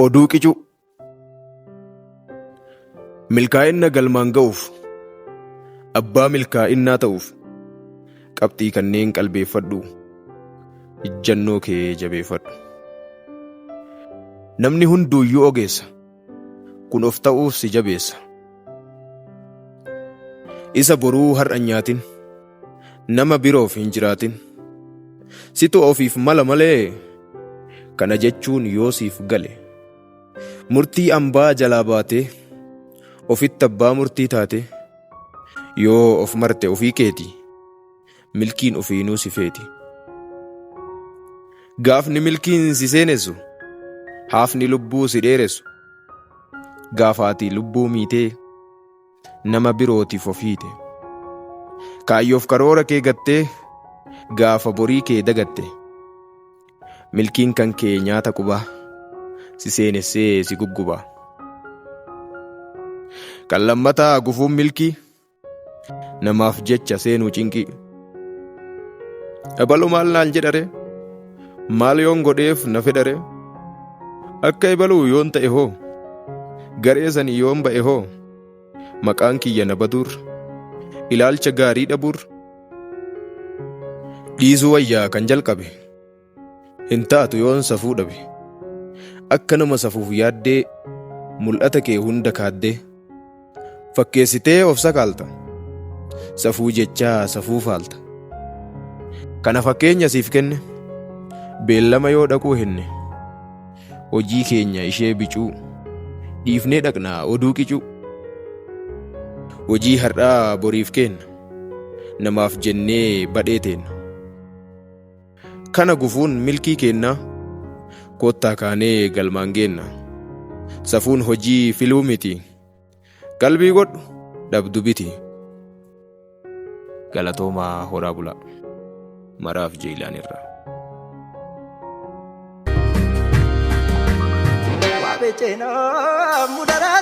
Oduu qicuu. Milkaa'inna galmaan ga'uuf, abbaa milkaa'innaa ta'uuf, qabxii kanneen qalbeeffadhu, ijjannoo kee jabeeffadhu. Namni hunduuyyuu ogeessa, kun of ta'uuf si jabeessa. Isa boruu har'a hin nyaatin, nama biroof hin jiraatin. Situ ofiif mala malee, kana jechuun yoo siif gale. Murtii ambaa jalaa baatee, ofitti abbaa murtii taate, yoo of marte ofii keeti, milkiin ofiinuu si feeti. Gaafni milkiin si seenessu, haafni lubbuu si dheeressu, gaafa ati lubbuu miitee nama birootiif of hiite. Kaayyoof karoora kee gattee, gaafa borii kee dagatte. Milkiin kan kee nyaata qubaa, si seenessee si guggubaa. Kan lammataa gufuun milkii, namaaf jecha seenuu cinqii. Ebalu maal naan jedhare? Maal yoon godheef na fedhare? Akka ebaluu yoon ta'e hoo? Garee sanii yoon ba'e hoo? Maqaan kiyya na baduurra? Ilaalcha gaarii dhabuurra? Dhiisuu wayyaa kan jalqabe. Hin taatu yoon safuu dhabe. Akka nama safuuf yaaddee mul'ata kee hunda kaaddee. Fakkeessitee of sakaalta. Safuu jechaa safuu faalta. Kana fakkeenya siif kenne. Beellama yoo dhaquu henne. Hojii keenya ishee bicuu. Dhiifnee dhaqnaa oduu qicuu. Hojii har'aa boriif keenna. Namaaf jennee badhee teenna. Kana gufuun milkii keennaa. Koottaa kaanee galmaan geenna. Safuun hojii filuu miti. Qalbii godhu dhabdu biti. Galatoomaa horaa bulaa. Maraaf Jeeyilaan irraa. Wabe ceenaa mudara.